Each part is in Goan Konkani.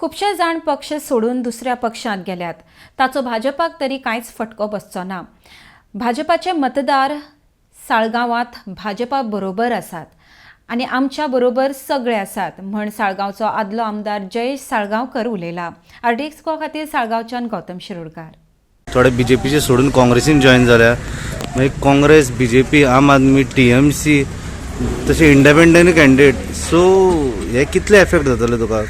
खुबशे जाण पक्ष सोडून दुसऱ्या पक्षांत गेल्यात. ताचो भाजपाक तरी कांयच फटको बसचो ना. भाजपाचे मतदार साळगांवांत भाजपा बरोबर आसात आनी आमच्या बरोबर सगळे आसात म्हण साळगांवचो आदलो आमदार जयेश साळगांवकर उलयला. आरडीएक्स गोवा खातीर साळगांवच्यान गौतम शिरोडकार. थोडे बीजेपीचे सोडून काँग्रेसीन जॉईन जाल्या. मागीर काँग्रेस, बीजेपी, आम आदमी, टीएमसी, तशे इंडिपेंडंट कॅन्डिडेट. सो हे कितले एफेक्ट जातले तुका?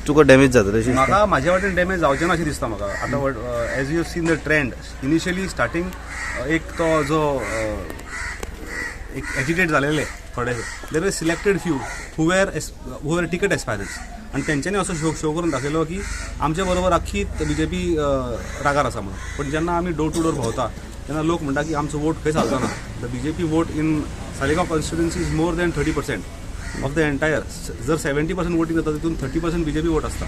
तुका डॅमेज जातले अशें दिसता? म्हाका म्हाज्या वाटेन डॅमेज जावचें ना अशें दिसता म्हाका. आतां as you seen the trend, initially starting एक तो जो एक एजिटेट जालेले थोडे, there were selected few who were ticket aspirants आनी तेंच्यांनी असो शो शो करून दाखयलो की आमच्या बरोबर आख्खी बीजेपी रागार आसा म्हणून. पण जेन्ना आमी डोर टू डोर भोंवता तेन्ना लोक म्हणटा की आमचो वोट खंय चलचो ना. The BJP vote in Saligao constituency is more than 30% of the entire. जर 70% वोटींग जाता, तितून 30% बीजेपी वोट आसता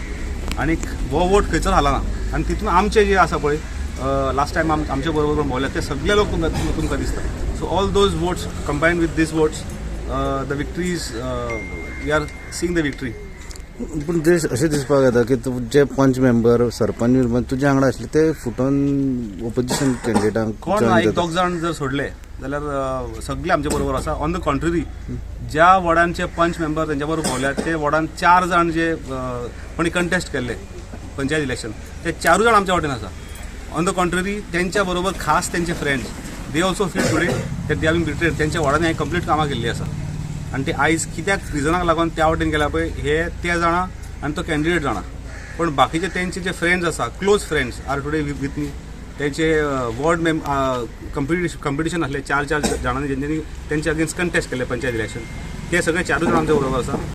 आनी हो वोट खंयसर हालना. आनी तितून आमचे जे आसा पळय, लास्ट टायम आमच्या बरोबर भोंवल्यात ते सगळे लोक तुमकां दिसता. So all those votes combine with these votes, the victory is, we are seeing the victory. पूण ते अशें दिसपाक येता की तूं जे पंच मेंबर, सरपंच बिरपंच तुज्या वांगडा आसले ते फुटोन ओपोजिशन कॅन्डिडेटांक कोण जॉईन ना, एक जाता. दोग जाण जर सोडले जाल्यार सगळे आमच्या बरोबर आसा. ऑन the contrary, ज्या वॉर्डांचे पंच मेंबर तेंच्या बरोबर भोंवल्यात ते वॉर्डान चार जाण जे कोणी कंटेस्ट केल्ले पंचायत इलेक्शन, ते चारूय जाण आमच्या वाटेन आसा. ऑन the contrary, तेंच्या बरोबर खास तेंचे friends, they also feel today that they are been betrayed. तेंच्या वॉर्डांनी हांवें कंप्लीट कामां केल्लीं आसा आनी ते आयज कित्याक रिजनाक लागून त्या वाटेन गेल्या पळय, हे ते जाणा आनी तो कॅन्डिडेट जाणा. पण बाकीचे तेंचे जे फ्रेंड्स आसा, close friends are today with me. तेंचे वॉर्ड मेम कंपिटिशन आसले चार चार जाणांनी, जेंच्यांनी तेंचे अगेन्स्ट कंटेस्ट केले पंचायत इलेक्शन, ते सगळे चारूय जाण आमच्या बरोबर आसा.